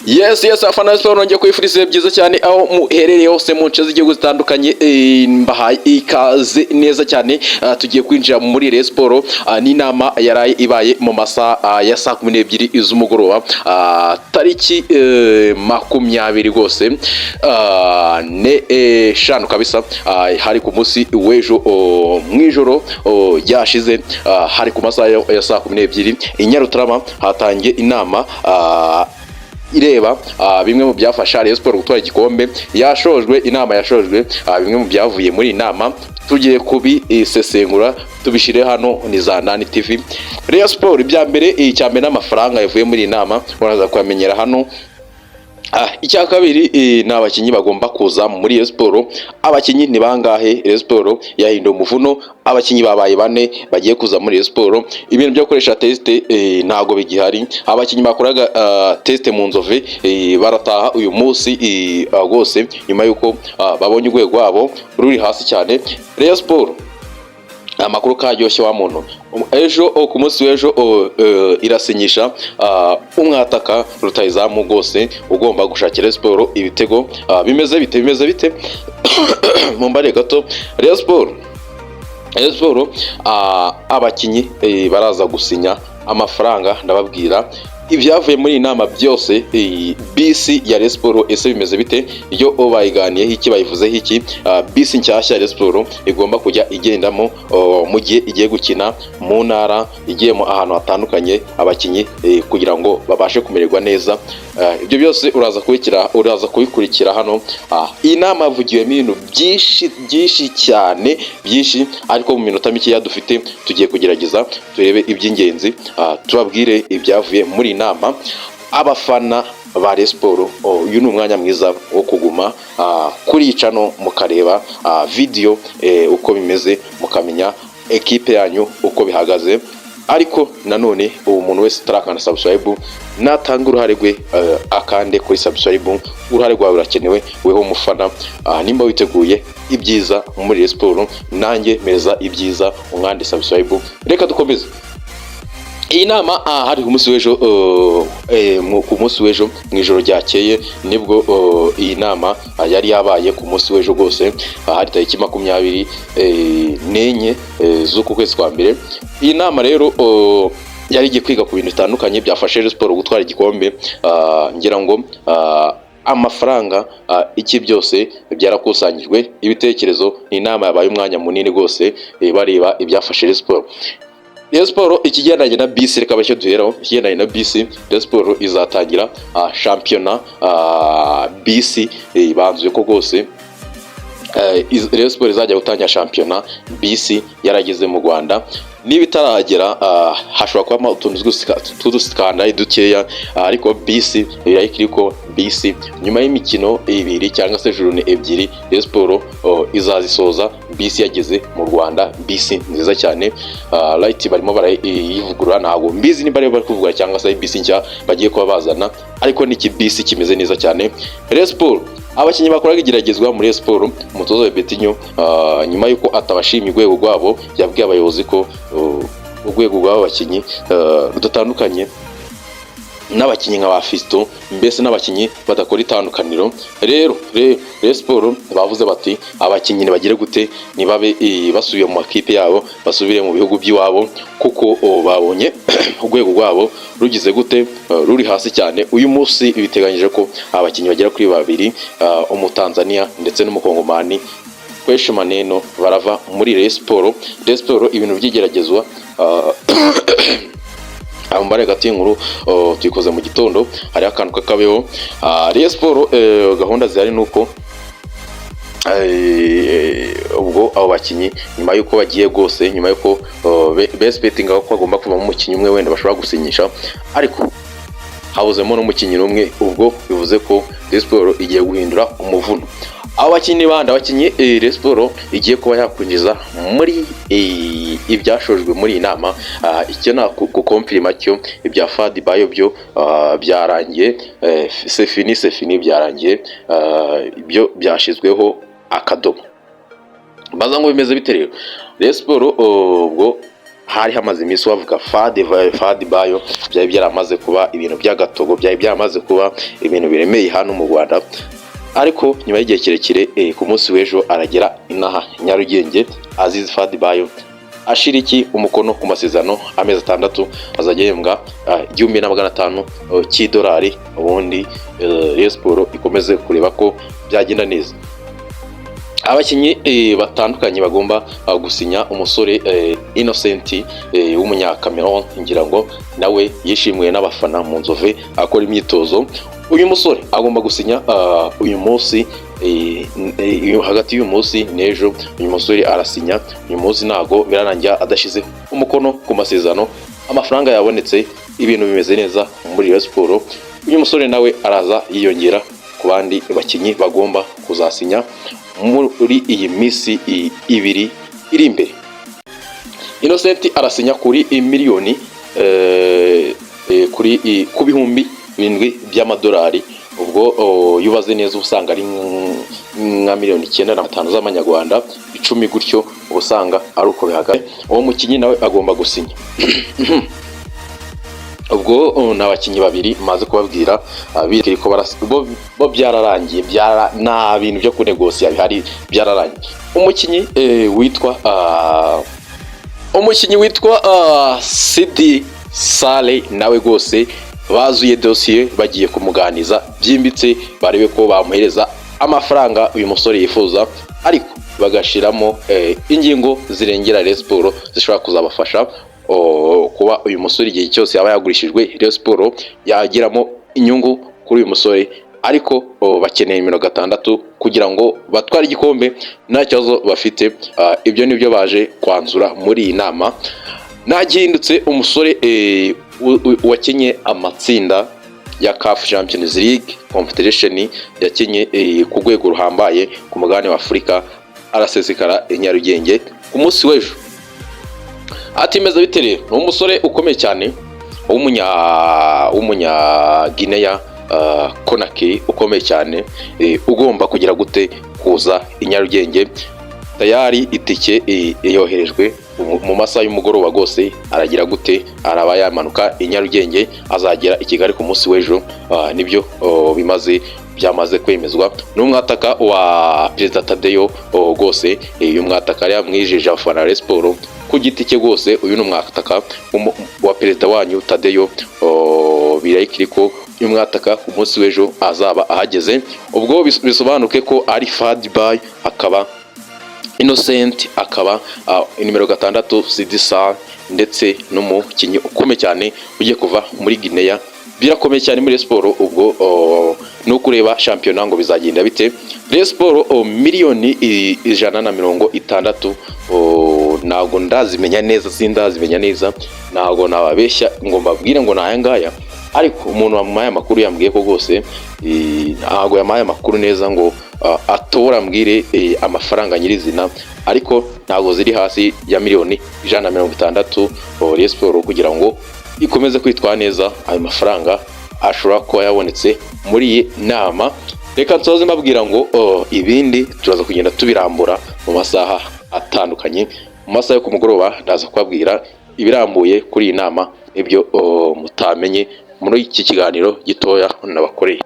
Yes, afana ba siporo, nongeye kwifuriza ibihe byiza cyane aho muherereye hose mu nce z'igihugu zitandukanye. Mbahaye ikaze neza cyane. Tugiye kwinjira muri Rayon Sport n'inama yaraye ibaye mu masaha ya saa 12 z'umugoroba, tariki 20 rwose ne 5 kabisa. Hari ku munsi w'ejo, mu ijoro ryashize, hari ku masaha ya saa 12 i Nyarutarama hatangiye inama ireba bimwe mu byafasha Rayon Sport gutwara igikombe. Yashojwe, inama yashojwe, bimwe mu byavuye muri iyi nama tugiye kubisesengura, tubishyire hano ni za Nani TV. Rayon Sport, ibya mbere, icya mbere n'amafaranga yavuye muri iyi nama muraza kuyamenyera hano. Icya kabiri ni abakinnyi bagomba kuza muri Rayon Sport. Abakinnyi ni bangahe? Rayon Sport yahinduye umuvuno, abakinnyi babaye bane bagiye kuza muri Rayon Sport. Ibintu byo gukoresha test ntago bigihari. Abakinnyi bakoraga test mu Nzove barataha uyu munsi rwose, nyuma y'uko babonye urwego rwabo ruri hasi cyane. Rayon Sport, amakuru karyoshye wa muntu. Ejo, ku munsi w'ejo, irasinyisha umwataka rutayizamu rwose ugomba gushakira siporo ibitego. Bimeze bite? Bimeze bite? Mumbare gato. Rayon Sport, abakinnyi baraza gusinya, amafaranga ndababwira, ibyavuye muri iyi nama byose. Bisi ya Rayon Sport ese bimeze bite? Yo bayiganiyeho iki? Bayivuzeho iki? Bisi nshyashya ya Rayon Sport igomba kujya igendamo mu gihe igiye gukina mu ntara, igiye mu ahantu hatandukanye, abakinnyi kugira ngo babashe kumererwa neza. Ibyo byose uraza kubikurikira hano. Iyi nama yavugiwemo ibintu byinshi byinshi cyane byinshi, ariko mu minota mikeya dufite tugiye kugerageza turebe iby'ingenzi, tubabwire ibyavuye muri iyi nama. Abafana ba Rayon Sport, uyu ni umwanya mwiza wo kuguma kuri iyi channel mukareba video uko bimeze, mukamenya ekipe yanyu uko bihagaze. Ariko nanone ubu umuntu wese utarakanda subscribe natanga uruhare rwe, akande kuri subscribe. Uruhare rwawe rurakenewe, weho umufana. Nimba witeguye ibyiza muri Rayon Sport, nanjye meza ibyiza, unkande subscribe. Reka dukomeze iyi nama. Hari ku munsi w'ejo, ku munsi w'ejo mu ijoro ryakeye nibwo iyi nama yari yabaye. Ku munsi w'ejo rwose, hari tariki 24 z'uku kwezi kwa mbere. Iyi nama rero yari igiye kwiga ku bintu bitandukanye byafasha Rayon Sport gutwara igikombe. Ngira ngo amafaranga, iki byose byarakusanyijwe, ibitekerezo. Ni inama yabaye umwanya munini rwose, bareba ibyafashe Rayon Sport. Rayon Sport, ikigendanye na bisi, reka bashyo duheraho ikigendanye na bisi. Rayon Sport izatangira shampiyona bisi, banzuye ko rwose Rayon Sport izajya gutangira shampiyona bisi yarageze mu Rwanda. Niba itaragera, hashobora kubamo utuntu tw'udusikandari dukeya, ariko bisi birayikiri ko bisi nyuma y'imikino ibiri cyangwa se journée 2 Rayon Sport izazisoza bisi yageze mu Rwanda. Bisi nziza cyane, right, barimo barayivugurura. Ntabwo mbizi niba ariyo bari kuvugura cyangwa se bisi nshya bagiye kuba bazana, ariko ni ikibisi kimeze neza cyane. Rayon Sport, abakinnyi bakoraga igeragezwa muri Rayon Sport, umutoza wa Betinho, nyuma y'uko atabashimye urwego rwabo, yabwiye abayobozi ko urwego rw'aba bakinnyi rudatandukanye n'abakinnyi nka ba Fiston, mbese n'abakinnyi badakora itandukaniro. Rero Rayon Sport bavuze bati abakinnyi ntibagire gute, nibabe basubiye mu makipe yabo, basubire mu bihugu by'iwabo, kuko babonye urwego rwabo rugize gute, ruri hasi cyane. Uyu munsi biteganyije ko abakinnyi bagera kuri babiri, Umutanzania ndetse n'Umukongomani, kwesha maneno, barava muri Rayon Sport. Rayon Sport, ibintu by'igeragezwa, mbare gato y'inkuru, tuyikoze mu gitondo, hariho akantu kakabeho. Rayon Sport, gahunda zihari nuko ubwo abo bakinnyi nyuma y'uko bagiye rwose, nyuma y'uko besipetinga ko hagomba kuvamo umukinnyi umwe wenda bashobora gusinyisha, ariko habuzemo n'umukinnyi umwe, ubwo bivuze ko Rayon Sport igiye guhindura umuvuno. Abo bakinnyi bandi, abakinnyi Rayon Sport igiye kuba yakwinjiza muri ibyashojwe muri iyi nama, icyo na gukomfirima cyo, ibya Fadi Bayo byo byarangiye, c'est fini, c'est fini, byarangiye, ibyo byashyizweho akadomo. Baza ngo bimeze bite rero? Rayon Sport ubwo Hari hamaze iminsi bavuga Fadi Bayo, byari byaramaze kuba ibintu by'agatogo, byari byaramaze kuba ibintu biremeye hano mu Rwanda. Ariko nyuma y'igihe kirekire, ku munsi w'ejo aragera inaha Nyarugenge. Aziz Fadi Bayo ashira iki umukono ku masezerano, amezi 6, azajya ahembwa 1500 cy'idolari. Ubundi Rayon Sport ikomeze kureba ko byagenda neza. Abakinnyi batandukanye bagomba gusinya: umusore Innocent w'umunyakameroni, ngira ngo nawe yishimiwe n'abafana mu Nzove akora imyitozo. Uyu musore agomba gusinya uyu munsi, hagati y'uyu munsi n'ejo uyu musore arasinya. Uyu munsi ntago birarangira adashyize umukono ku masezerano. Amafaranga yabonetse, ibintu bimeze neza muri Rayon Sport. Uyu musore nawe araza yiyongera ku bandi bakinnyi bagomba kuzasinya muri iyi minsi 2 iri imbere. Innocent arasinya kuri miliyoni kuri ku 7000 by'amadolari. Ubwo iyo ubaze neza usanga ari nka miliyoni 9 na 5 z'amanyarwanda, 10 gutyo, uba usanga ari uko bihagaze. Uwo mukinnyi nawe agomba gusinya. Ubwo ni abakinnyi babiri maze kubabwira ko bo byararangiye, nta bintu byo kunegosiya bihari, byararangiye. Umukinnyi witwa Sidi Sale nawe rwose bazuye dosiye, bagiye kumuganiza byimbitse, barebe ko bamuhereza amafaranga uyu musore yifuza, ariko bagashiramo ingingo zirengera Rayon Sport zishobora kuzabafasha kuba uyu musore igihe cyose yaba yagurishijwe, Rayon Sport yagiramo inyungu kuri uyu musore. Ariko bakeneye nimero 6 kugira ngo batware igikombe, nta kibazo bafite. Ibyo nibyo baje kwanzura muri iyi nama. Nagihindutse, umusore wakinye amatsinda ya CAF Champions League Confederation, yakinye ku rwego ruhambaye ku mugabane wa Afurika, arasesekara i Nyarugenge ku munsi w'ejo. Ati: "Meze bite rero?" Ni umusore ukomeye cyane w'umunya Guinea Conakry, ukomeye cyane, ugomba kugira gute kuza i Nyarugenge. Tayari itike yoherejwe mu masaha y'umugoroba rwose. Aragira gute? Araba yamanuka i Nyarugenge, azagera i Kigali ku munsi w'ejo. Nibyo bimaze byamaze kwemezwa. Ni umwataka wa Perezida Tadeyo rwose. Uyu mwataka yari yamwijeje abafana ba Rayon Sport ku giti cye rwose. Uyu ni umwataka wa perezida wanyu Tadeyo. Birayikiri ko uyu mwataka ku munsi w'ejo azaba ahageze. Ubwo bisobanuke ko ari Fadi Bay, akaba Innocent, akaba nimero 6 Sidi Sal, ndetse n'umukinnyi ukomeye cyane ugiye kuva muri Guinea. Birakomeye cyane muri Rayon Sport. Ubwo ni ukureba shampiyona ngo bizagenda bite. Rayon Sport, miliyoni 160, ntabwo ndazimenya neza, sindazimenya neza, ntabwo nababeshya ngo mbabwire ngo ni aya ngaya. Ariko umuntu wamuhaye amakuru yambwiye ko rwose ntabwo yamuhaye amakuru neza ngo atobora ambwire amafaranga nyirizina, ariko ntabwo ziri hasi ya miliyoni 160. Rayon Sport kugira ngo ikomeze kwitwara neza, ayo mafaranga ashobora kuba yabonetse muri iyi nama. Reka nsoze mbabwira ngo ibindi turaza kugenda tubirambura mu masaha atandukanye. Mu masaha yo ku mugoroba ndaza kubabwira ibirambuye kuri iyi nama, ibyo mutamenye muri iki kiganiro gitoya nabakoreye.